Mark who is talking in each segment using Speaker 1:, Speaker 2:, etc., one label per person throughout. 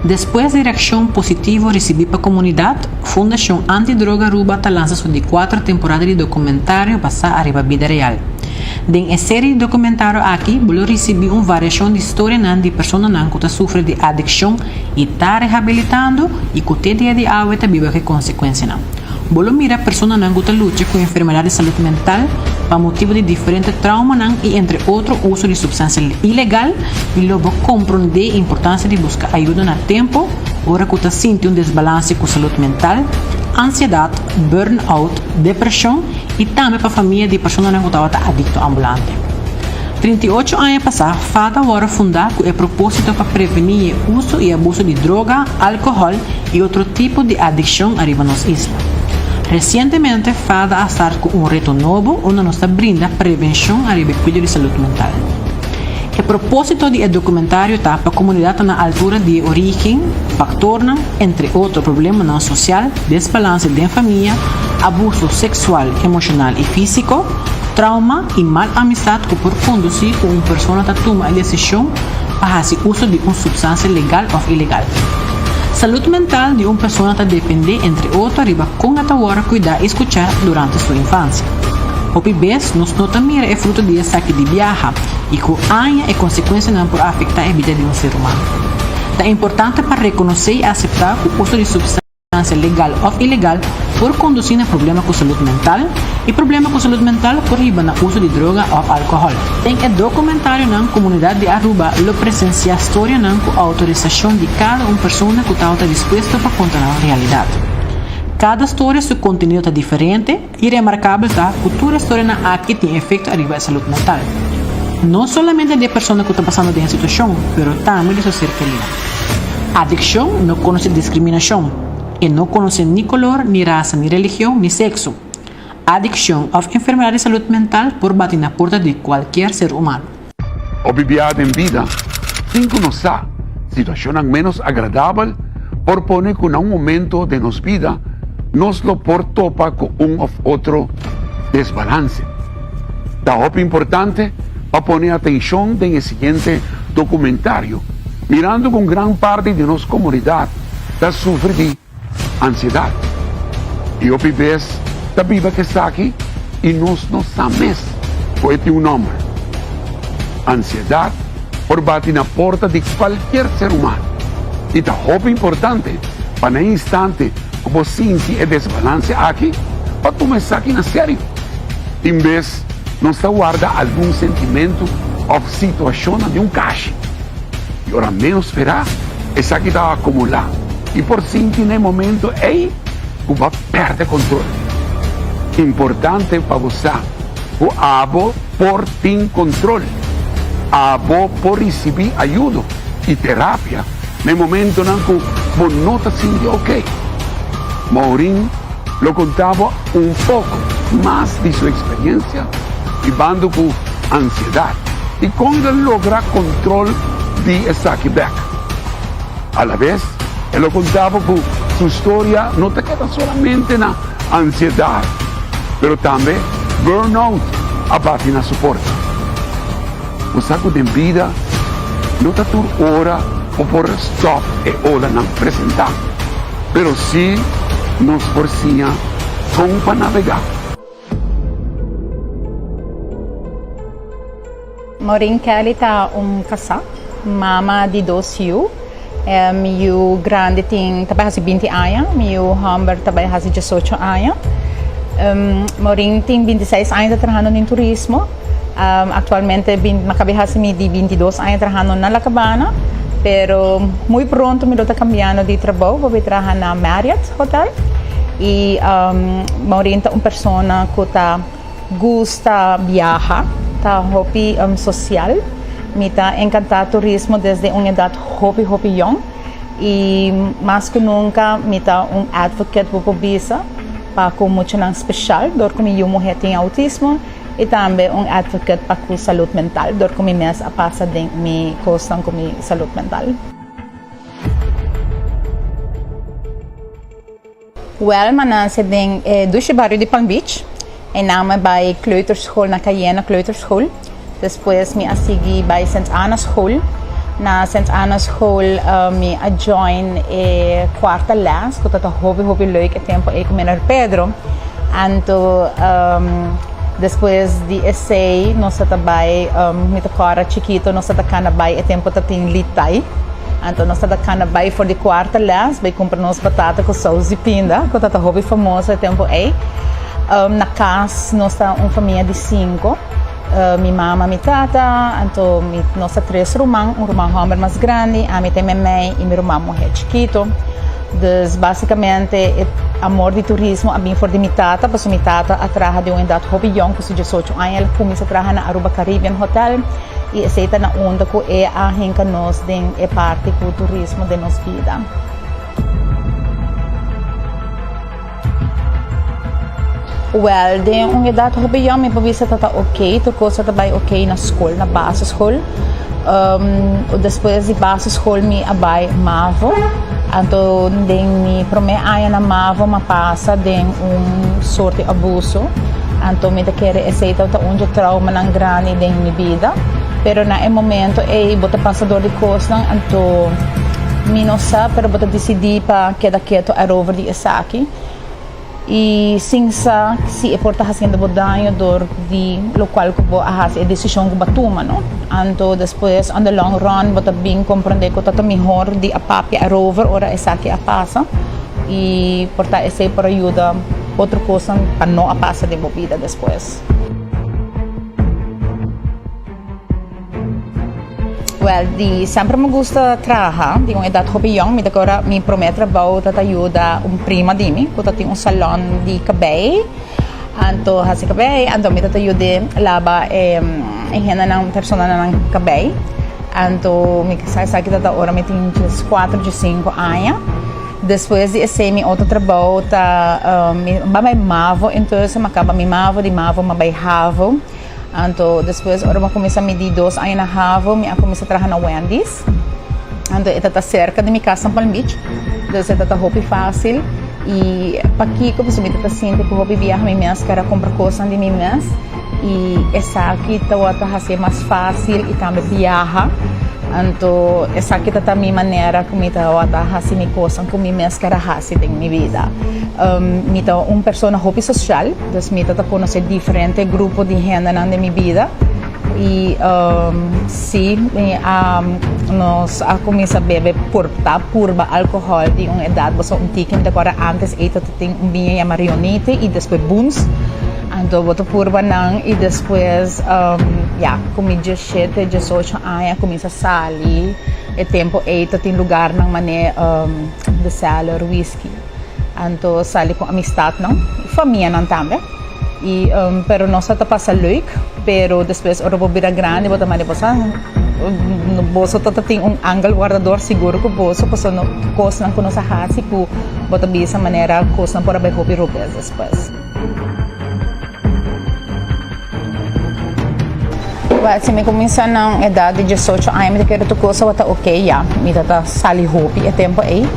Speaker 1: Despues di reaccion positivo ricibi pa comunidad, Fundacion Anti Droga Aruba ta lansa su di cuater temporada di documentario basa ariba bida real. Den e serie di documentario aki bo lo ricibi un variacion di storianan di personanan cu ta sufri di adiccion y ta rehabilitando y cu te dia di awe ta biba cu e consecuencianan. Bo lo mira personanan cu ta lucha cu enfermedad di salud mental pa motibo di diferente traumanan y entre otro uso di substancia ilegal y lo bo comprende e importancia di busca ayudo na tempo ora cu ta sinti un desbalance cu salud mental, ansiedad, burn-out, depresion y tambe pa famia di personanan cu tabata adicto ambulante. 38 aña pasá, fada a wòrdu fundá ku e propósito pa prevení e uso i abuso di droga, alkohòl i otro tipo di adikshon ariba nos isla. Resientemente, fada a start ku un reto nobo unda nos ta brinda prevenshon ariba e kuido di salud mental. E propósito di e dokumentario ta pa komunidat ta na altura di e orígen, faktornan, entre otro problemanan sosial, desbalanse den famia, abuso seksual, emoshonal i físiko, trauma i mal amistat ku por kondusí ku un persona ta tuma e desishon pa hasi uso di un supstansia legal òf ilegal. Salud mental di un persona ta dependé entre otro riba kon e ta wòrdu kuidá i skuchá durante su infansia. Hopi bes nos no ta mira e fruto di esaki di biaha i ku aña e konsekuensianan por afektá e bida di un ser humano. Ta importante pa rekonosé i aseptá ku uso di supstansia legal òf ilegal por kondusí na problema ku salud mental i problema ku salud mental por hiba na uso di droga òf alkohòl. Den e dokumentarionan komunidat di Aruba lo presensiá storianan ku outorisashon di kada un persona ku tabata dispuesto pa konta nan realidat. Kada storia su kontenido ta diferente i remarkabel ta ku tur e storianan aki tin efekto ariba e salud mental. No solamente di e persona ku ta pasando den e situashon, pero tambe di su ser kerido. Adikshon no konosé diskriminashon. E no konosé ni kolor, ni rasa, ni religion, ni sekso. Adikshon òf enfermedat di salud mental por bati na porta di kualkier ser humano.
Speaker 2: Hopi bia den bida, sin ku nos sa, situashonnan ménos agradabel por pone ku na un momento den nos bida nos lo por topa ku un òf otro desbalanse. Ta hopi importante pa pone atenshon den e siguiente dokumentario, mirando ku un gran parti di nos komunidat ta sufri di Ansiedat. I hopi bes ta biba ku esaki i nos no sa mes ku e tin un nòmber. Ansiedat por bati na porta di kualkier ser humano i ta hopi importante pa na e instante ku bo sinti e desbalanse aki pa tuma esaki na serio. Tin bes nos ta warda algun sentimentu òf situashonnan den un kashi i ora ménos sperá esaki ta akumulá. I por sinti na e momento ei ku bo a pèrdè kontrol. Importante pa bo sa ku abo por tin kontrol. Abo por risibí ayudo i terapia na e momentonan ku bo no ta sinti oke. Maureen lo konta bo un poko mas di su eksperensia bibando ku ansiedat i kon el a logra kontrol di esaki bèk. Alabes, e lo kontabo ku su storia no ta keda solamente na ansiedat, pero tambe burnout a bati na su porta. Bo sa ku den bida no ta tur ora bo por stòp e olanan presentá, pero sí nos por siña kon pa nabegá.
Speaker 3: Maureen Kelly ta un kasá, mama di dos yu. Mi yu grandi tin ta bai hasi binti aña, mi yu hòmber ta bai hasi diesocho aña. Maureen tin bintiseis aña ta trahando den turismo. Aktualmente mi a kabi hasi mi di bintidos aña trahando na La Cabana, pero muy pronto mi lo ta kambiando di trabou pa bai traha na Marriott Hotel. I Maureen ta un persona ku ta gusta biaha, ta hopi sosial. Mi ta enkantá turismo desde un edat hopi hopi yòn i mas ku nunka mi ta un advocate bo por bisa pa ku muchanan speshal dor ku mi yu muhé tin outismo i tambe un advocate pa ku salud mental dor ku mi mes a pasa den mi kosnan ku mi salud mental. Wèl, m'a nase den e dushi bario di Palm Beach. Einan mi a bai kleuterschool na Cayena Kleuterschool. Despues mi a sigui bai Sint Anna School. Na Sint Anna School mi a join e cuarta les cu ta hopi hopi leuk e tempo ey cu meneer Pedro. Anto despues di esey nos ta bay, mi ta cora chikito nos ta cana bay e tempo ta tin litay. Anto nos ta cana bay for di cuarta les bay cumpra nos batata cu saus di pinda cu ta hopi famoso e tempo ey. Na cas nos ta un famia di cinco. Mi mama, mi tata, anto mi nos ta tres ruman, un ruman homber mas grandi, ami ta e memey y mi ruman muher chikito. Dus basicamente e amor di turismo a bin for di mi tata, pasobra mi tata a traha di un edad hopi yong, ku su diesocho aña el a cuminsa traha na Aruba Caribbean Hotel y esey ta na unda cu e a hinca nos den e parti cu turismo den nos bida. Wèl, den un edat hopi yòn mi por bisa ta ta oké, tur kos ta bai oké na skol, na basisschool. Despues di basisschool mi a bai mavo, anto den mi promé aña na mavo mi a pasa den un sort di abuso, anto mi ta kere esei tabata un dje traumanan grandi den mi bida, pero na e momento ei bo ta pasa dor di kosnan, anto mi no sa pero bo ta disidí pa keda keto arover di esaki y sin sa si e por ta haciendo bo daño door di locual cu bo a haci e decision cu bo a tuma no. Anto despues on the long run bo ta bin comprende cu ta ta mihor di a papia erover ora esaki a pasa y por ta esey por a yuda otro cosnan pa no a pasa den bo bida despues. Wel, di semper mi gusta traha, di un edat hopi yong, mi ta kora mi prome trabou ta ta yuda un prima di mi ku ta tin un salon di kabei, anto hasi kabei, anto mi ta ta yud'é laba e hendenan, personanan kabei, anto mi sa esaki ta ta ora mi tin djes kuater, djes sinku aña. Despues di esei mi otro trabou ta mi a bai mavo entonces, mi a kaba mi mavo, di mavo mi a bai havo. Anto despues ora mi a cuminsa mi di dos aña na havo mi a cuminsa traha na Wendy's. Anto e ta cerca di mi casa na Palm Beach. Dus e ta hopi facil y pakico pasobra mi ta sinti cu hopi biaha mi mes kier a cumpra cosnan di mi mes y esaki tawata haci'e mas facil y tambe biaha. Anto esaki ta ta mi manera cu mi tawata haci mi cosnan cu mi mes kier a haci den mi bida. Mi ta un persona hopi social. Dus mi ta ta conoce diferente grupo di hendenan den mi bida y si mi a nos a cuminsa bebe por ta purba alcohol di un edad boso un tiki mi ta acorda antes ey ta tin un biña yama Rionite y despues Boons anto bo ta purba nan y despues ya cu mi diecisiete diesocho aña cuminsa sali e tempo ey ta tin lugarnan mane The Cellar Whisky. Anto sali ku amistatnan i famianan tambe. I pero nos a ta pasa leuk, pero despues ora bo bira grandi bo ta manda bo sa boso ta tin un angel wardador sigur ku boso pasobra kosnan ku nos a hasi ku bo ta bisa manera kosnan por a bai hopi robes despues. Well, si mi cuminsa na un edad di diesocho aña mi ta kere tur cosa tabata ok ya. Mi ta ta sali hopi e tempo ey.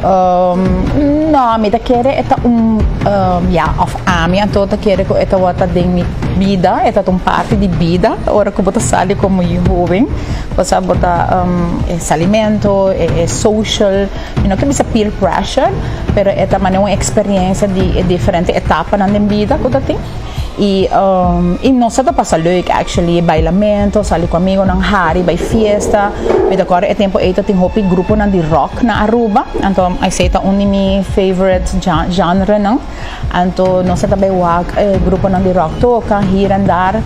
Speaker 3: Um, no, mi ta kere e ta un, um, ya, of ami anto ta kere cu e tabata den mi bida, e tabata un parti di bida ora cu bo ta sali como joven. Pasobra bo ta, um, e salimento, e e social, mi no ke bisa peer pressure, pero e ta manera un experiencia di e diferente etapanan den bida cu ta tin. Y y nos a ta pasa leuk actually, bailamento, sali cu amigonan, hari, bay fiesta. Mi ta acorda e tempo ey ta tin hopi gruponan di rock na Aruba, anto esey ta un di mi favorite genrenan. Anto nos a ta bay wak e gruponan di rock toca hier en daar.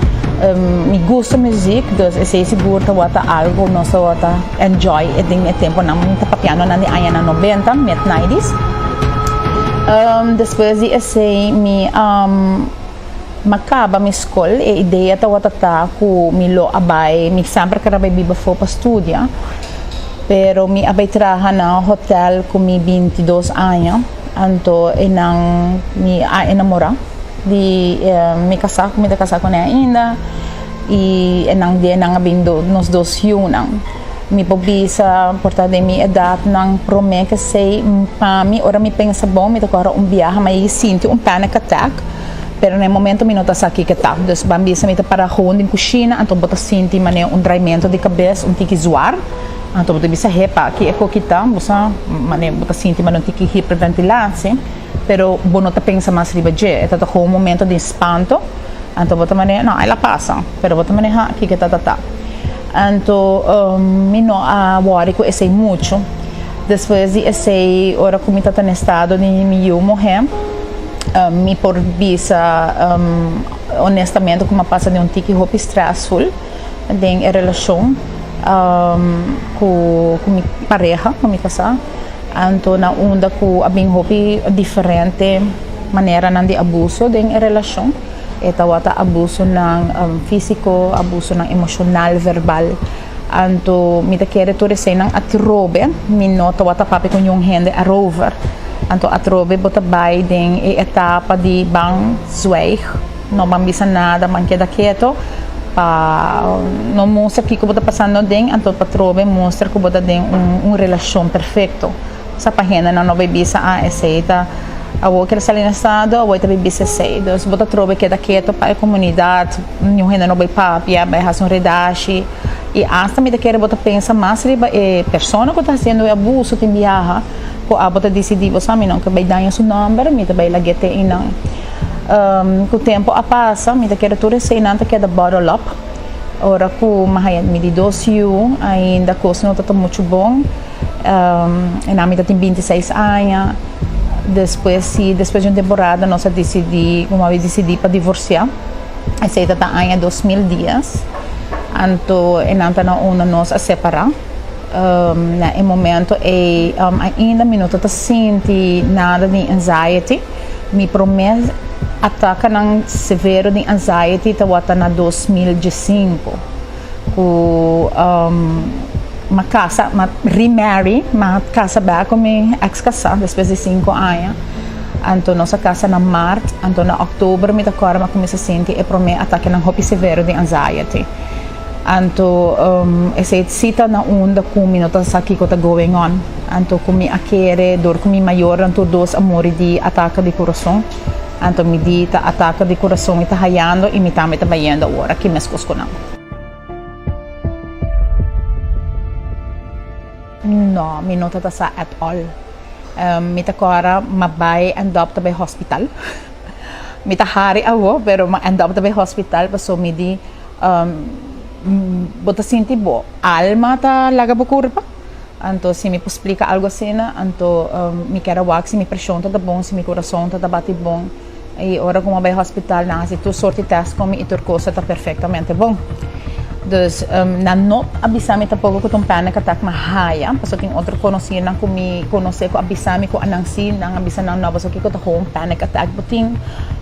Speaker 3: Mi gusta muziek, dus esey sigur tabata algo cu nos tabata enjoy den e temponan, mi ta papiando nan di añanan nobenta, mid nineties. Despues di esei mi a kaba mi skol, e idea tabata ta ku mi lo a bai, mi semper kere bai biba afó pa studia, pero mi a bai traha na hotel ku mi bintidos aña, anto einan mi a enamorá di mi kasá ku mi ta kasá kuné ainda. I enan di enan a bin nos dos yunan. Mi por bisa por ta den mi edatnan promé ke esei pa mi ora mi pensa bon mi ta kòrda un biaha mi a yega sinti un panic attack pero na e momento mi no ta sa kiko ta. Dus ban bisa mi ta para gewoon den kushina anto bo ta sinti manera un draimento di kabes un tiki zwar. Anto bo ta bisa hepa ki e koki ta, bo sa mane bo ta sinti mane un tiki hiperventilatie, pero bo no ta pensa mas riba dje, e ta ta gewoon un momento di spanto, anto bo ta mane no el a pasa, pero bo ta mane ha kiko ta ta ta. Anto mi no a wòri ku esei muchu. Despues di esei ora ku mi ta ta na estado di mi yu muhé, mi por bisa honestamente ku mi a pasa den un tiki hopi stressful den e relashon ku mi pareha, ku mi kasá. Anto na unda ku a bin hopi diferente maneranan di abuso den e relashon. E tabata abusonan físiko, abusonan emoshonal, verbal. Anto mi ta kere tur eseinan atrobe mi no tabata papia ku niun hende arover. Anto atrobe bo ta bai den e etapa di ban zwijg, no ban bisa nada, ban keda keto pa no mustra kiko bo ta pasando aden, anto pa atrobe mustra ku bo ta den un relashon perfekto. Sa pa hendenan no bai bisa, ah esei ta awor ke ta sali na estado, awor e ta bai bisa esei. Dus bo ta trobe keda keto pa e komunidat, niun hende no bai papia, bai hasi un redashi. I asta mi ta kere bo ta pensa mas riba e persona ku ta hasiendo e abuso tin biaha ku abo ta disidí bo sa mi no ke bai daña su nòmber, mi ta bai lag'é te einan. Ku tempu a pasa mi ta kere tur eseinan ta keda bottle up. Ora ku mi haya mi di dos yu ainda kos no ta ta muchu bon. Einan mi ta tin bintiseis aña. Despues si despues di un temporada nos a disidí, mi mami a disidí pa divorsiá. Esei ta ta aña 2010. Anto einan ta na unda nos a separá. Na e momento ei ainda mi no ta ta sinti nada di anxiety. Mi promé atakanan severo di anxiety tabata na 2015. Ku m'a kasa, m'a remarry, m'a kasa bek ku mi eks kasá despues di sinku aña. Anto nos a kasa na mart, anto na òktober mi ta kòrda m'a kuminsá sinti e promé atakenan hopi severo di anxiety. Anto esei si ta na unda ku mi no ta sa kiko ta going on. Anto ku mi a kere dor ku mi mayornan tur dos a muri di atake di kurason. Anto mi di ta atake di kurason mi ta hayando i mi tambe ta bayendo awor aki meskos ku nan. No, mi no ta ta sa at all. Mi ta kòrda m'a bai end up ta bai hospital. Mi ta hari awo pero m'a end up ta bai hospital pasobra mi di bo ta sinti bo alma ta laga bo kurpa. Anto si mi por splika algu asina anto mi kier a wak si mi preshon ta ta bon, si mi kurason ta ta bati bon. I ora ku mi a bai hospital nan a hasi tur sorti tèst ku mi i tur kos a ta perfektamente bon. Dus nan no a bisa mi tampoko ku ta un panic attack mi a haya, pasobra tin otro konosínan ku mi konosé ku a bisa mi ku anan si, nan a bisa nan no pasobra kiko ta gewoon panic attack bo tin,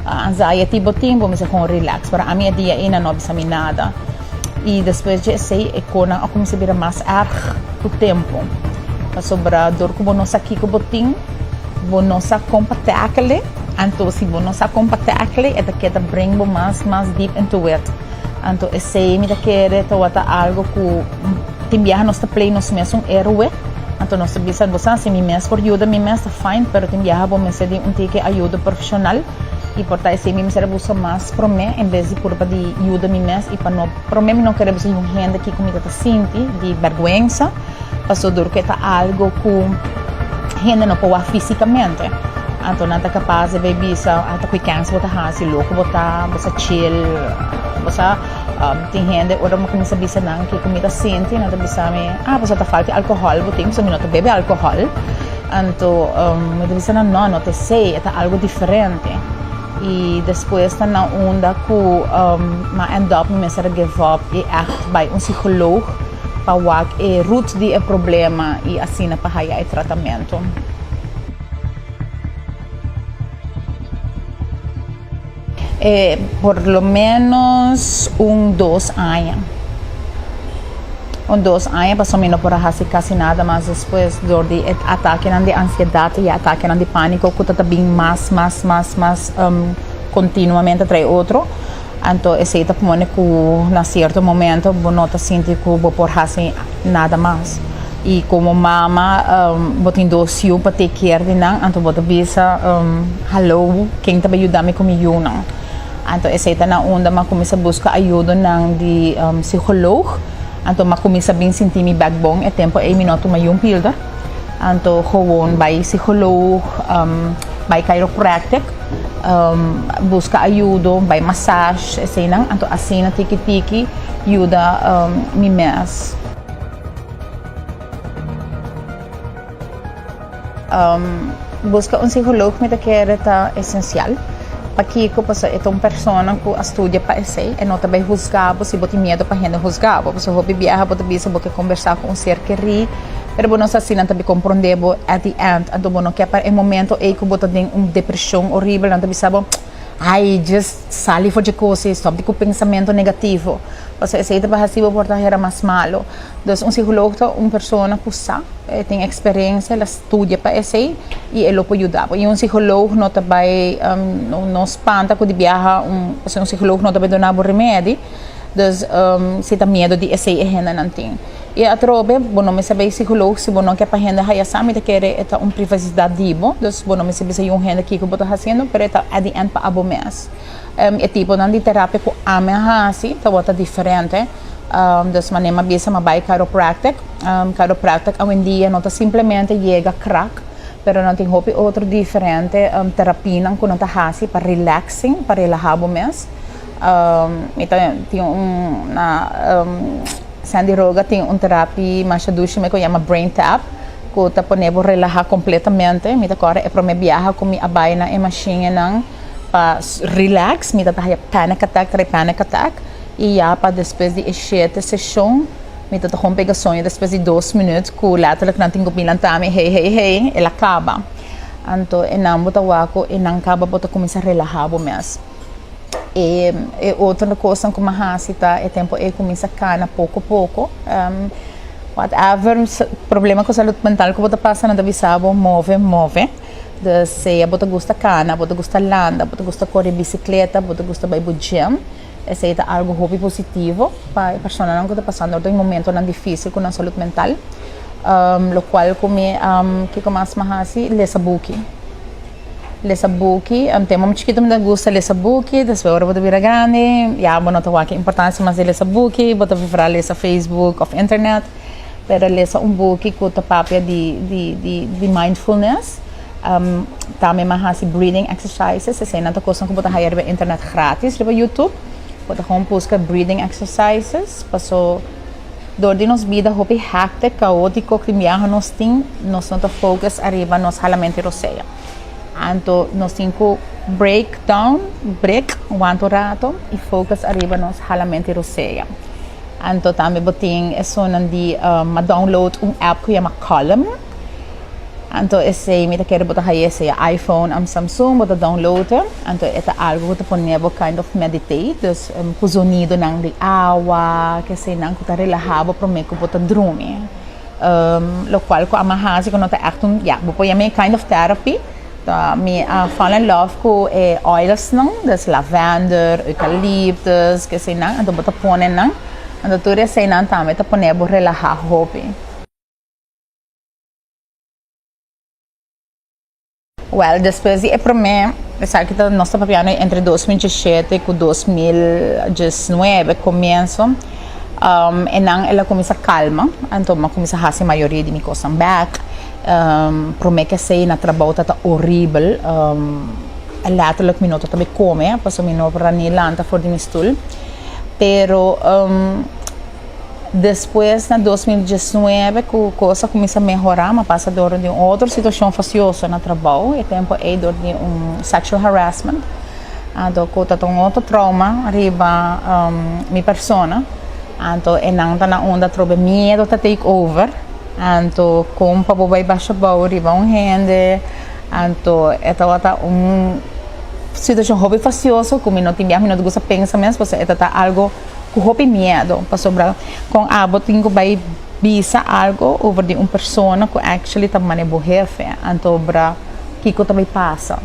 Speaker 3: anxiety bo tin, bo mester gewoon relax. Pero ami e dia ei nan no a bisa mi nada. I despues dje esei e konan a kuminsá bira mas erg ku tempu, pasobra dor ku bo no sa kiko bo tin, bo no sa kon pa tackle e, anto si bo no sa kon pa tackle e, e ta keda bring bo mas mas deep into it. Anto esei mi ta kere tawata algo ku tin biaha nos ta play nos mes un héroe, anto nos ta bisa bo sa si mi mes por yuda mi mes ta fine, pero tin biaha bo mester di un tiki ayuda profeshonal i por ta esei mi mester a buska mas promé en bes di purba di yuda mi mes i pa no promé mi no kere bisa niun hende kiko mi ta ta sinti di bèrgwensa. Pasobra dor ku e ta algu ku hende no por wak físikamente, anto nan ta kapas di bai bisa, ah ta ku kèns bo ta hasi, loko bo ta, bo sa chill, bo sa. Tin hende ora mi kuminsá bisa nan kiko mi ta sinti, nan ta bisa mi, ah pasobra ta falta di alkohòl bo tin, pasobra mi no ta bebe alkohòl. Anto mi ta bisa nan, no, no ta esei, e ta algu diferente. I despues ta na unda ku mi a end up mi mester a give up i ègt bai un psikoloog. Pa wak e root di e problema y asina pa haya e tratamento. E por lo menos un dos aña. Un dos aña pasobra mi no por a haci casi nada mas despues door di e atakenan di ansiedad y e atakenan di panico cu ta ta bin mas mas mas mas continuamente trae otro. Anto esei ta pone ku na sierto momento bo no ta sinti ku bo por hasi nada mas. I komo mama bo tin dos yu pa take care di nan, anto bo ta bisa, Hallo, ken ta bai yuda mi ku mi yunan? Anto esei ta na unda mi a kuminsá buska ayudonan di psikoloog. Anto m'a kuminsá bin sinti mi bèk bon. E tempu ei mi no a tuma yun pilder. Anto gewoon bai psicoloog, bai chiropractic, buska ayudo, bai massage, eseinan. Anto asina tiki tiki yuda mi mes. Buska un psicoloog mi ta kere ta esencial. Pakiko? Pasobra e ta un persona ku a studia pa esei. E no ta bai husga bo si bo tin miedu pa hende husga bo. Pasobra hopi biaha bo ta bisa bo ke kombersá ku un ser kerí, pero bo no sa si nan ta bai komprondé bo at the end. Anto bo no ke pa e momento ei ku bo ta den un depreshon horibel nan ta bisa bo, ai just sali for dje kos ei, stòp di ku pensamentu negativo. Pasobra esei ta bai hasi bo por ta hera mas malu. Dus un psicoloog ta un persona cu sa, e tin experiencia, el a studia pa esey y e lo por yuda bo. Y un psicoloog no ta bay, no spanta cu di biaha un, pasobra un psicoloog no ta bay duna bo remedi, dus si ta miedo di esey e hendenan tin. Y atrobe bo no mester bay psicoloog si bo no ke pa hende haya sa, mi ta kere e ta un privacidad di bo, dus bo no mester bisa yun hende kico bo ta haciendo, pero e ta at the end pa abo mes. E tiponan di terapia cu ami a haci tabata diferente. Dus manera mi a bisa mi a bai chiropractic. Chiropractic awendia no ta simplemente yega krak, pero nan tin hopi otro diferente terapianan ku nan ta hasi pa relaxing, pa relaha bo mes. Mi ta tin un na Sandy Roga tin un terapi masha dushi mi ku yama brain tap ku ta pone bo relaha kompletamente. Mi ta kòrda e promé biaha ku mi a bai na e mashinnan pa relax mi ta ta haya panic attack, trae panic attack. I ya pa despues di e shete seshon mi ta ta gewoon pega soño despues di dos minuut ku letterlijk nan tin ku bin lanta mi hey hey hey el a kaba. Anto e nan bo ta wak ku e nan kaba bo ta kuminsá relahá bo mes. E e otro kosnan ku mi a hasi ta e tempu ei kuminsá kana poko poko whatever problema ku salud mental ku bo ta pasa nan ta bisa bo move move. Dus sea bo ta gusta kana, bo ta gusta landa, bo ta gusta kore bisikleta, bo ta gusta bai bo gym. Esei ta algu hopi positivo pa e personanan ku ta pasando den momentonan difísil ku nan salud mental. Lokual ku mi kiko mas mi a hasi? Lesa buki. Lesa buki. Tempu mi chikitu mi ta gusta lesa buki, despues ora bo ta bira grandi ya bo no ta wak e importansia mas di lesa buki, bo ta preferá lesa Facebook òf internet. Pero lesa un buki ku ta papia di di mindfulness. Tambe mi a hasi breathing exercises, eseinan ta kosnan ku bo ta haya riba internet gratis riba YouTube. Bo ta gewoon buska breathing exercises paso dor di nos bida hopi hectic, kaotiko, tin biaha nos tin, nos no ta focus ariba nos halamentu rosea. Anto nos tin ku break down, break wanta un rato i focus ariba nos halamentu rosea. Anto tambe bo tin esunnan di a download un app ku yama Calm. Anto esei mi ta kere bo ta haye esei a iPhone am Samsung bo ta download e anto e ta algo ku ta pone bo kind of meditate dus ku zonidonan di awa ke eseinan ku ta relaha bo prome ku bo ta drumi lokual ku ami a hasi ku no ta ègt un ya bo por yama e kind of therapy ta mi a fall in love ku e oilsnan dus lavender eucalyptus ke eseinan anto bo ta pone nan anto tur eseinan tambe ta pone bo relaha hopi. Wèl, despues di e promé, esaki ta nos ta papiando entre 2017 ku 2019 komienso, einan el a kuminsá kalma, anto mi a kuminsá hasi mayoria di mi kosnan bèk. Promé ke esei na trabou ta ta horibel, lèterlik mi no ta ta bai kome pasobra mi no por a ni lanta for di mi stul. Pero. Despues na 2019 ku kos a kuminsá mehorá, mi a pasa dor di un otro situashon fasioso na trabou, e tempu ei dor di un sexual harassment, anto ku ta un otro trauma riba mi persona, anto e nan ta na unda atrobe miedu ta take over, anto kon pa bo bai basha abou riba un hende, anto e tabata un situashon hopi fasioso ku mi no tin biaha, mi no ta gusta pensa mes pasobra e ta ta algo. Ku hopi miedu, pasobra kon abo tin ku bai bisa algu over di un persona ku actually ta mane bo hefe, anto bra kiko ta bai pasa.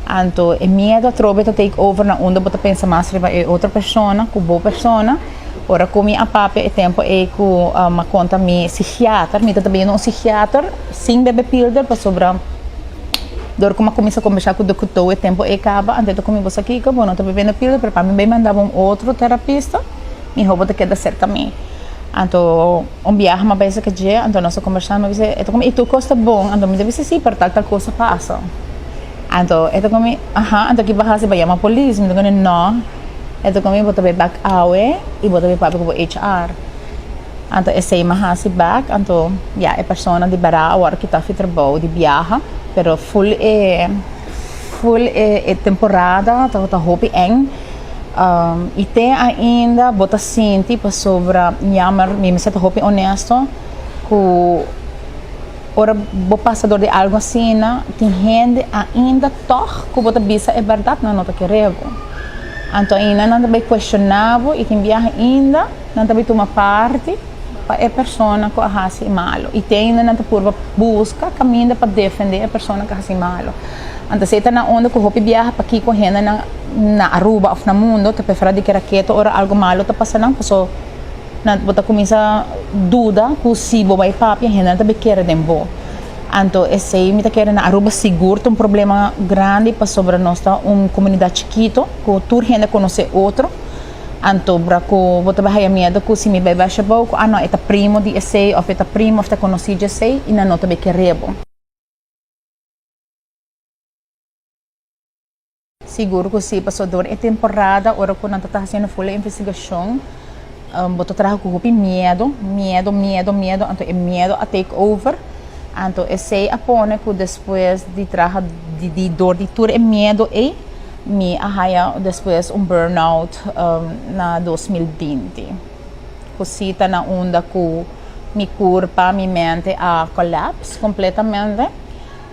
Speaker 3: Anto e miedu atrobe ta take over na unda bo ta pensa mas riba e otro persona ku bo persona. Ora ku mi a papia e tempu ei ku a konta mi psikiater, mi ta ta bini un psikiater sin bebe pilder pasobra Dor ku mi a kuminsá kombersá ku doktor e tempu ei kaba, antes ta ku mi bo sa kiko, bo no ta bebendo pilder, pero pa mi bai manda bo un otro terapista, mihó bo ta keda serka mi. Anto un biaha mi a bai esaki dje, anto nos a kombersá, mi a bisa, e ta komo, i tur kos ta bon? Anto mi ta bisa, si, pero tal tal kos a pasa. Anto e ta komo, aha, anto ki bo a hasi? Bo a yama polis? Mi ta komo, no. E ta komo, bo ta bai bak awe i bo ta bai papia ku bo HR. Anto esei mi a hasi bak, anto ya, e persona di bèrdat awor kita fi trabou di biaha, pero ful e ful e temporada tabata hopi eng. I te ainda bo ta sinti pasobra jammer, mi mester ta hopi honesto ku ora bo pasa dor di algu asina tin hende ainda tòg ku bo ta bisa e bèrdat nan no ta kere bo. Anto ainda nan ta bai kuestioná bo i tin biaha ainda nan ta bai tuma parti pa e persona ku a hasi malu i te ainda nan ta purba buska kaminda pa defendé e persona ku a hasi malu. Anto esei ta na unda ku hopi biaha pakiko hendenan na Aruba of na mundo ta prefera di keda keto ora algo malo ta pasa nan paso nan bo ta kuminsa duda ku si bo bai papia hendenan ta bai kere den bo. Anto esei mi ta kere na Aruba sigur ta un problema grandi pasobra nos ta un komunidat chikito ku tur hende konosé otro anto bra ku bo ta bai haya miedo ku si mi bai basha bou ku ah no e ta primo di esei of e ta primo of ta konosí di esei i nan no ta bai kere bo. Sigur ku si, pasobra dor e temporada ora ku nan ta ta hasiendo ful e investigashon bo ta traha ku hopi miedu, miedu, miedu, miedu, anto e miedu a take over, anto esei a pone ku despues di traha di dor di tur e miedu ei mi a haya despues un burnout na 2020 ku si ta na unda ku mi kurpa, mi mente a collapse kompletamente.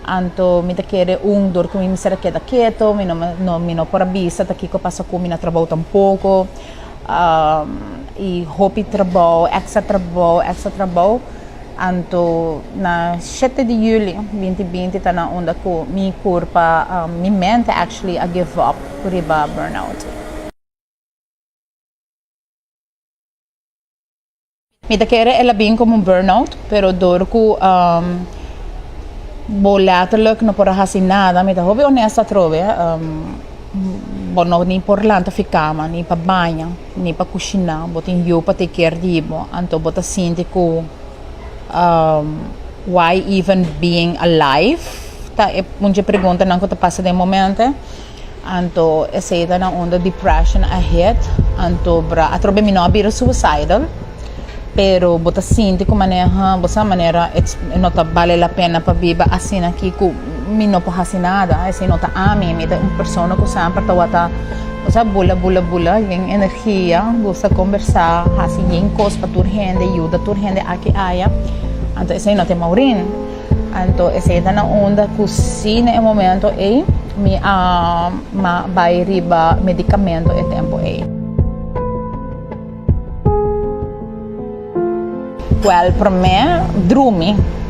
Speaker 3: Anto mi ta kere un dor ku mi mester a keda keto, mi no mi no por a bisa ta kiko pasa ku mi na trabou tampoko. I hopi trabou, extra trabou, extra trabou. Anto na shete di juli 2020 ta na unda ku mi kurpa, mi mente actually a give up riba burnout. Mi ta kere el a bin como un burnout, pero dor cu bo letterlijk no por a haci nada, mi ta hopi honesto atrobe, bo no ni por lanta fi cama, ni pa baña, ni pa cushina, bo tin yu pa take care di bo, anto bo ta sinti cu why even being alive, ta e un dje preguntanan cu ta pasa den momente. Anto esei ta na unda depression a hit, anto bra atrobe mi no a bira suicidal, pero bo ta sinti ku manera bo sa manera it's no ta bale la pena pa biba asina aki ku mi no por hasi nada, esei no ta ami, mi ta un persona ku semper tabata bo sa bula bula bula yen energia, gusta kombersá, hasi yen kos pa tur hende, yuda tur hende aki aya, anto esei no ta e Maureen. Anto esei ta na unda ku si na e momento ei mi a bai riba medikamento e tempu ei. Wèl, promé drumi.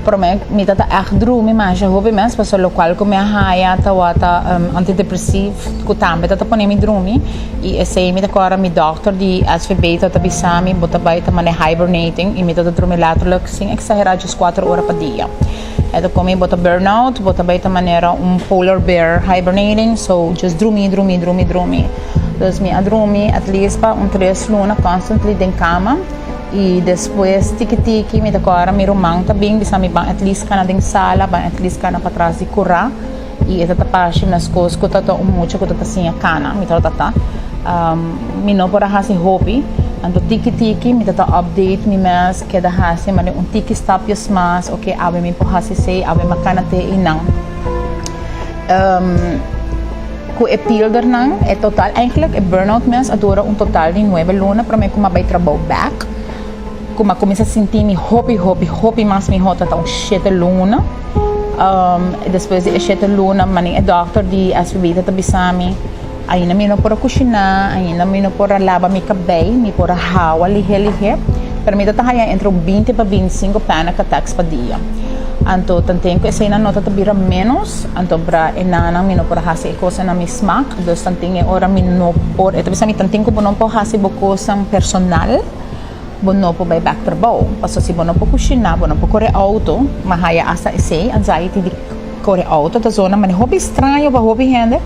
Speaker 3: Promé mi ta ta ègt drumi masha hopi mes pasobra lokual ku mi a haya tabata antidepresiv ku tambe ta ta pone mi drumi i esei mi ta kòrda mi dòkter di SVB ta ta bisa mi bo ta bai ta mane hibernating i mi ta ta drumi lèterlik Sin exagera djes cuater ora pa dia. E ta come bo ta burn out, bo ta bay ta manera un polar bear hibernating, so just drumi, drumi, drumi, drumi. Dus mi a drumi at least pa un tres luna constantly den cama y despues tiki tiki mi ta cora mi ruman ta bin bisa mi ban at least cana den sala, ban at least cana patras di cura. I e ta ta parse meskos ku ta ta un mucha ku ta ta siña kana, mi tabata ta. Mi no por a hasi hopi, anto tiki tiki mi ta ta update mi mes, keda hasi manera un tiki stapjes mas, oke awe mi por hasi esei, awe mi a kana te einan. Ku e pildernan, e total, eigenlijk e burnout mes a dura un total di nuebe luna prome ku mi a bai trabou bek. Ku mi a kuminsá sinti mi hopi hopi hopi mas mihó ta ta un shete luna. Despues di e shete luna mane e dòkter di SVB ta ta bisa mi ainda mi no por a kushiná, ainda mi no por a laba mi kabei, mi por a hawa lihé lihé, pero mi ta ta haña entre un binti pa bintisinko panic attacks pa dia. Anto tanten ku eseinan no ta ta bira ménos, anto bra e nannan mi no por a hasi e kosnan na mi smak, dus tanten e ora mi no por, e ta bisa mi tanten ku bo no por hasi bo kosnan personal, Bo no por bai bek trabou, pasobra si bo no por kushiná, bo no por kore outo, m'a haya asta esei, anxiety di kore outo ta zona manera hopi straño pa hopi hende,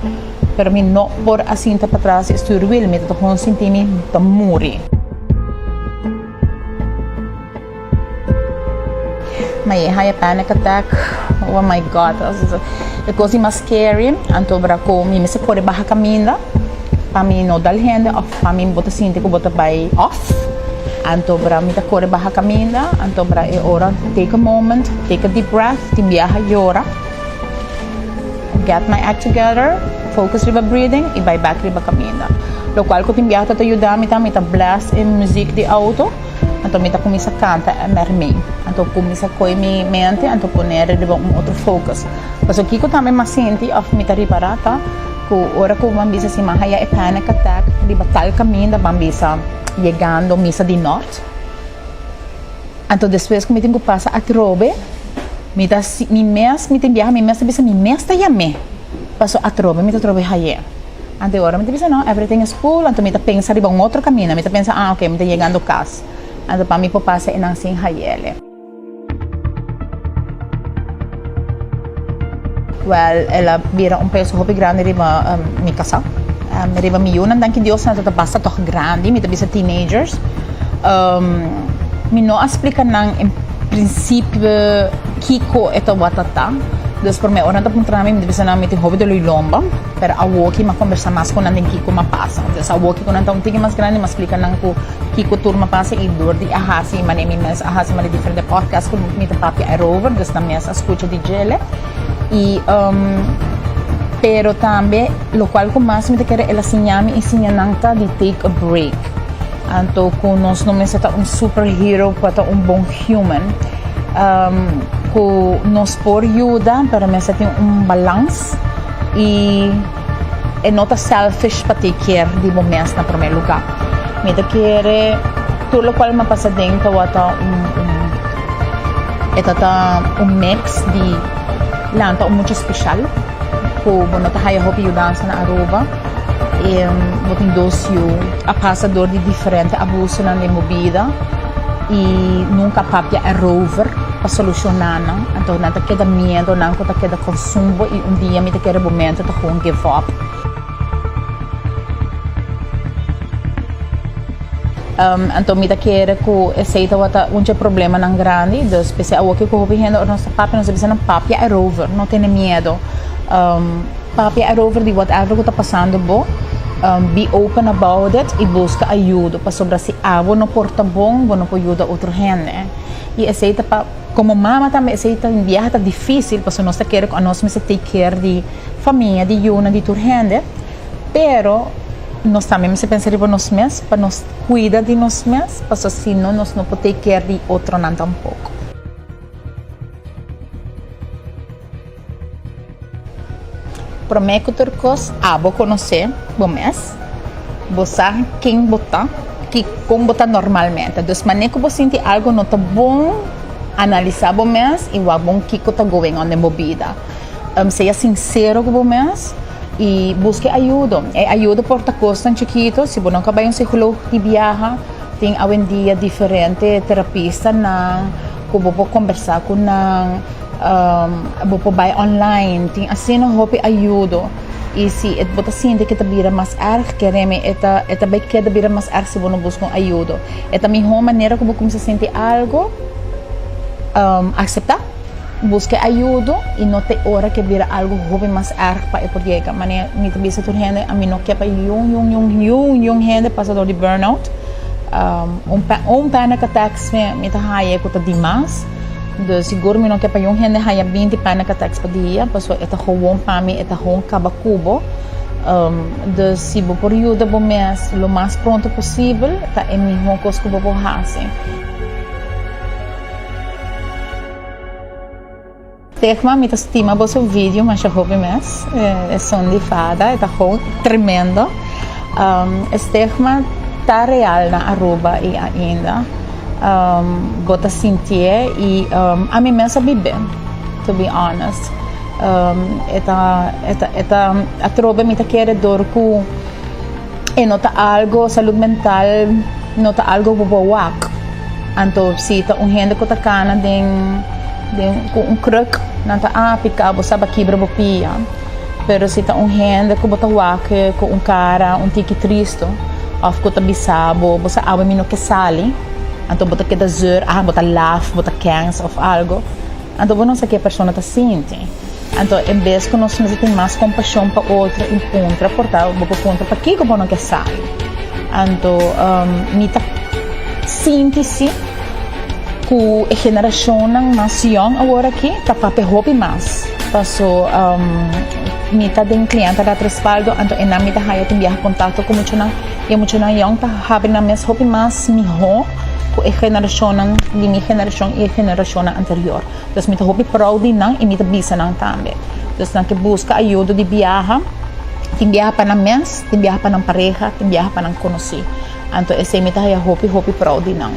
Speaker 3: pero mi no por a sinta patras di e stuurwiel, mi ta gewoon sinti mi ta muri. Mi a haya panic attack. Oh my God. E cos di mas scary. Anto bra cu mi mester core baha caminda pa mi no dal hende of pa mi bo ta sinti cu bo ta bay off. Anto bra mi ta core baha caminda. Anto bra e ora take a moment, take a deep breath, tin biaha yora. Get my act together, focus riba breathing y bay back riba caminda. Locual cu tin biaha ta ta yuda mi ta mi ta blast e muziek di auto. Anto mi ta cuminsa canta mermei. Anto cuminsa coy mi mente anto pone riba un otro focus. Pasobra kico tambe m'a sinti of mi ta ripara ta cu ora cu ban bisa si m'a haya e panic attack riba tal caminda ban bisa yegando misa di nort. Anto despues cu mi tin cu pasa atrobe mi ta mi mes mi tin biaha mi mes ta bisa mi mes ta yam'e pasobra atrobe mi ta trobe haye. Anto e ora mi ta bisa no, everything is cool, anto mi ta pensa riba un otro camino, mi ta pensa ah ok mi ta yegando cas, anto pa mi por pasa e nan sin hayele. Well, el a bira un peso hopi grandi riba mi casa, riba mi yunan, danki Dios nan ta basta toch grandi, mi ta bisa teenagers. Mi no a splica nan en principio kico e tabata ta, dus por mi ora nan ta puntra mi, mi ta bisa nan mi tin hopi dolor lomba. Pero awoki m'a kombersá mas ku nan den kiko m'a pasa. Entonces awoki ku nan ta un tiki mas grandi m'a splika nan ku kiko tur m'a pasa i dor di a hasi manera mi mes a hasi manera diferente podcast ku mi ta papia erover, dus nan mes a skucha di djele. I pero tambe lokual ku mas mi ta kere el a siña mi i siña nan ta di take a break. Anto ku nos no mester ta un superhero pa ta un bon human. Ku nos por yuda pero mester tin un balans. I e no ta selfish pa take care di bo mes na prome luga. Mi ta kere tur lokual mi a pasa den tabata un un e ta ta un mix di lanta un mucha special ku bo no ta haya hopi yudansa na Aruba i bo tin dos yu a pasa dor di diferente abusonan den bo bida i nunka a papia erover pa soluciona nan anto nan ta keda miedo nan ku ta keda Sumbo y un dia mi ta kere bo mente ta gewoon give up. Anto mi ta kere ku esei tabata un dje problemanan grandi, dus p'esei awoki ku hopi hende ora nos ta papia nos ta bisa nan papia erover, no tene miedo. Papia erover di whatever ku ta pasando bo, be open about it y buska ayudo pasobra si abo no por ta bon bo no por yuda otro hende y esei ta pa. Como mama tambe esey ta un biaha ta dificil pasobra nos ta kere cu anos mester take care di famia, di yunan, di tur hende, pero nos tambe mester pensa riba nos mes pa nos cuida di nos mes pasobra si no nos no por take care di otronan tampoco. Promé ku tur kos, abo konosé bo mes. Bo sa ken bo ta i kon bo ta normalmente. Dus manera ku bo sinti algu no ta bon, analisá bo mes i wak bon kiko ta going on den bo bida. Sea sinsero ku bo mes i buska ayudo. E ayudo por ta kosnan chikitu, si bo no ka bai un psikólogo di biaha, tin awendia diferente terapistanan ku bo por kombersá ku nan. Bo por bai online, tin asina hopi ayudo y si bo ta sinti ke ta bira mas erg, keremi e ta e ta bai keda bira mas erg si bo no buska un ayudo. E ta miho manera ku bo kuminsa sinti algo, akseptá, buska e ayudo y no te ora ke bira algo hopi mas erg pa e por yega. Manera mi ta bisa tur hende, ami no ke pa yun yun yun yun yun hende pasa dor di burnout, un panic attack mi ta haya ku ta dimas. Dus sigur mi no ke pa yun hende haya 20 panic attacks pa dia, pasobra e ta gewoon pa mi, e ta gewoon kaba ku bo. Dus si bo por yuda bo mes lo mas pronto posibel, ta e miho kos ku bo por hasi. Stigma, mi ta stima boso video masha hopi mes, esun di fada, e ta gewoon tremendo. Stigma ta real na Aruba y ainda. Bo ta sintié y ami mes a bib'é to be honest. E ta e ta e ta atrobe mi ta kere dor ku e no ta algo salud mental no ta algo ku bo por wak. Anto si ta un hende ku ta kana den den ku un kruk nan ta ah pika bo sa bo a kibra bo pia. Pero si ta un hende ku bo ta wak ku un kara un tiki tristu òf ku ta bisa bo, bo sa awe mi no ke sali. Anto bo ta keda zeur, ah bo ta laf, bo ta kens of algo. Anto bo no sa ke e persona ta sinti. Anto en bes ku nos mester tin mas kompashon pa otro i puntra por ta bo por puntra pakiko bo no ke sali. Anto mi ta sinti si ku e generashonnan mas yòn awor aki ta papia hopi mas. Paso mi ta den Clienta Dat Respaldo anto enan mi ta haya tin biaha kontakto ku muchanan i e muchanan yòn ta habri nan mes hopi mas mihó ku e generashonnan di mi generashon i e generashonnan anterior. Dus mi ta hopi proud di nan i mi ta bisa nan tambe. Dus nan ke buska ayudo di biaha, tin biaha pa nan mes, tin biaha pa nan pareha, tin biaha pa nan konosí. Anto esei mi ta haya hopi hopi proud di nan.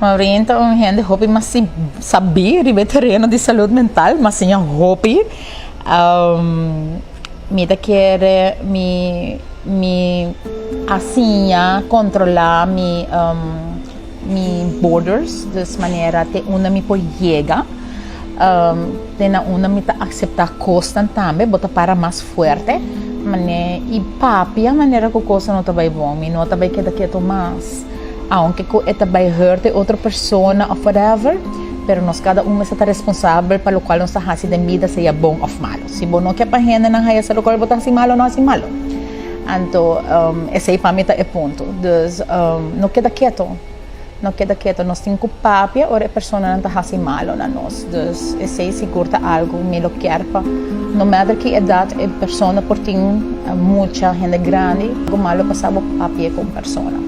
Speaker 3: Maureen ta un hende hopi mas sabí riba e tereno di salud mental, m'a siña hopi. Mi ta kere mi mi a siña kontrolá mi mi borders, dus manera te unda mi por yega, te na unda mi ta akseptá kosnan tambe, bo ta para mas fuerte, mane i papia manera ku kosnan no ta bai bon, mi no ta bai keda ketu mas. Aunke ku e ta bai hurt e otro persona of whatever, pero nos kada un mester ta responsabel pa lokual nos ta hasi den bida, sea bon of malo. Si bo no ke pa hendenan haya sa lokual bo ta hasi malo, no hasi malo. Anto esei pa mi ta e punto. Dus no keda keto, no keda keto. Nos tin ku papia ora e personanan ta hasi malo na nos. Dus esei sigur ta algu mi lo kier pa no matter ki edat e persona por tin, mucha, hende grandi, algu malo pasa bo papia ku un persona.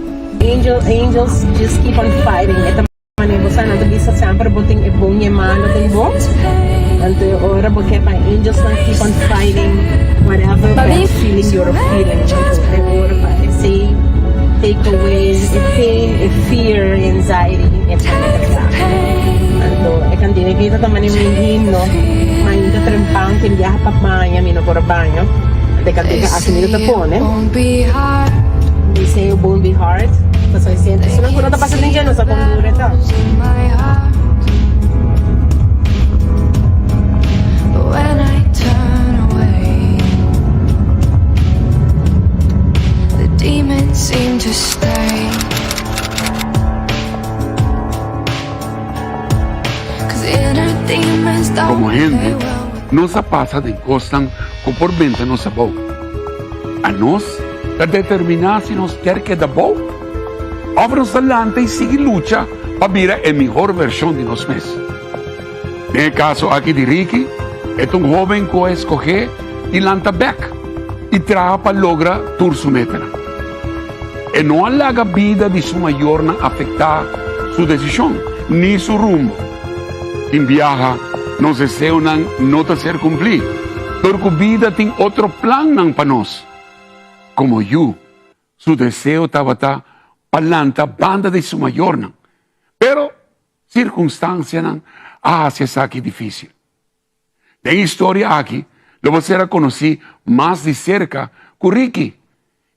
Speaker 1: Angel angels just keep on fighting e ta mane bo sa nan ta bisa semper bo tin e bon y e malo den bo anto e ora bo ke pa angels nan keep on fighting whatever bad feeling you're feeling anto e ora pa esey take away e pain e fear e anxiety e panic attack anto e kantina aki ta mane mi himno mainta trempan ken biaha pa baña mi no por a baña anto e kantika aki mi ta pone. They say it won't be hard. Pasobra e siente esunnan ku no ta pasa den dje no sa kon duru e ta.
Speaker 2: Komo hende, nos a pasa den kosnan ku por benta nos abou. Anos ta determiná si nos kier keda bou òf nos ta lanta i sigui lucha pa bira e mihor vershon di nos mes. Den e kaso aki di Ricky, e ta un hóben ku a eskohé di lanta bèk i traha pa logra tur su metanan. E no a laga bida di su mayornan afektá su desishon ni su rumbo. Tin biaha nos deseonan no ta ser kumplí, dor ku bida tin otro plannan pa nos. Komo yu, su deseo tabata pa lanta banda di su mayornan, pero sirkunstansianan a hasi esaki difísil. Den historia aki lo bo sera konosí mas di serka ku Ricky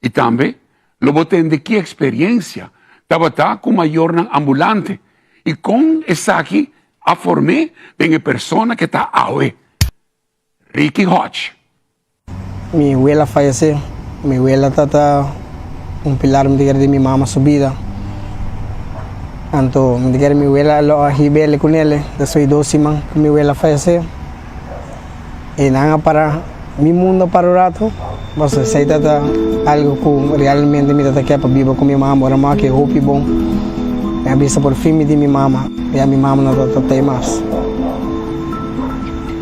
Speaker 2: i tambe lo bo tende ki eksperiensia tabata ku mayornan ambulante i kon esaki a form'é den e persona ke ta awe. Ricky Hodge.
Speaker 4: Mi wela fayesé. Mi wela ta ta un pilar mi ta kere di mi mama su bida. Anto mi ta kere mi wela lo a hib'el ku nel despues di dos siman ku mi wela fayesé. E nan a para mi mundo a para un rato pasobra esei ta ta algu ku realmente mi ta ta ke pa biba ku mi mama ora mi a ke hopi bon. Mi a bisa por fin mi tin mi mama ya mi mama no ta ta tei mas.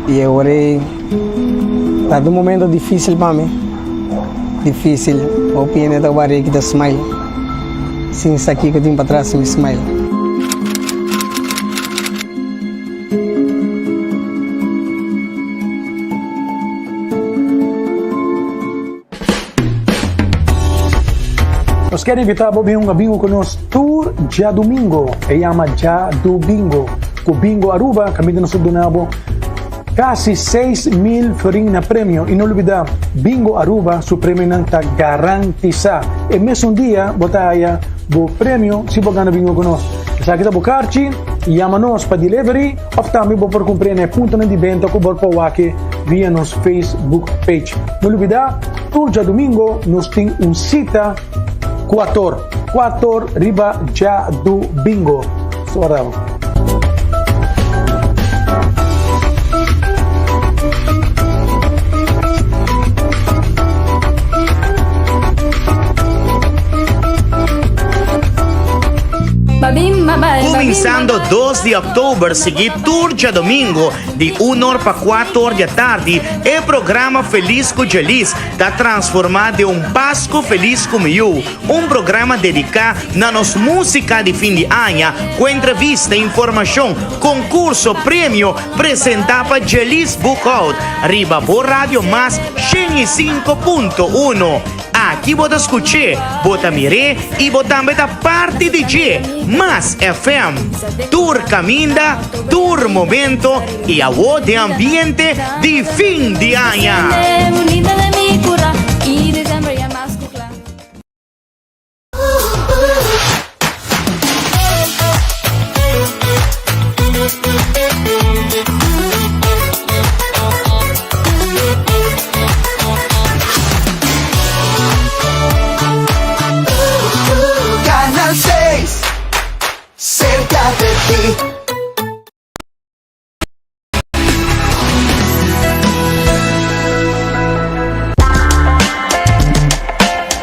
Speaker 4: I e ora ei ta un momento difícil pa mi, difícil. Hopi hende ta wak Ricky ta smile, sin sa kiko tin patras di mi smile.
Speaker 5: Nos kier invita bo bin hunga bingo cu nos tur djadumingo. E yama Djadubingo. Cu Bingo Aruba caminda nos ta duna bo casi 6000 florin na premio. Y no lubida, Bingo Aruba su premionan ta garantisa. E mesun dia bo ta haya bo premio si bo gana bingo cu nos. Esaki ta bo carchi, yama nos pa delivery of tambe bo por cumpre na e puntonan di benta cu bo por wak via nos Facebook page. No lubida. Tur djadumingo nos tin un sita kuator, kuator riba djadumingo. Nos ta warda bo.
Speaker 6: Kuminsando dos di òktober sigui tur djadomingo di un or pa kuator di atardi e programa Felis ku Djelis ta transformá den un Pasku Felis ku mi yu, un programa dediká na nos músika di fin di aña ku entrevista, informashon, konkurso, premio presentá pa Djelis Boekhout riba bo radio Mas 105.1. Aki bo ta skuch'é, bo ta mir'é i bo tambe ta parti di dje. Mas FM. Tur kaminda, tur momento i awo den ambiente di fin di aña.
Speaker 7: Canal 6, cerca de ti.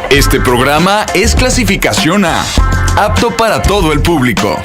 Speaker 8: Este programa es clasificación A, apto para todo el público.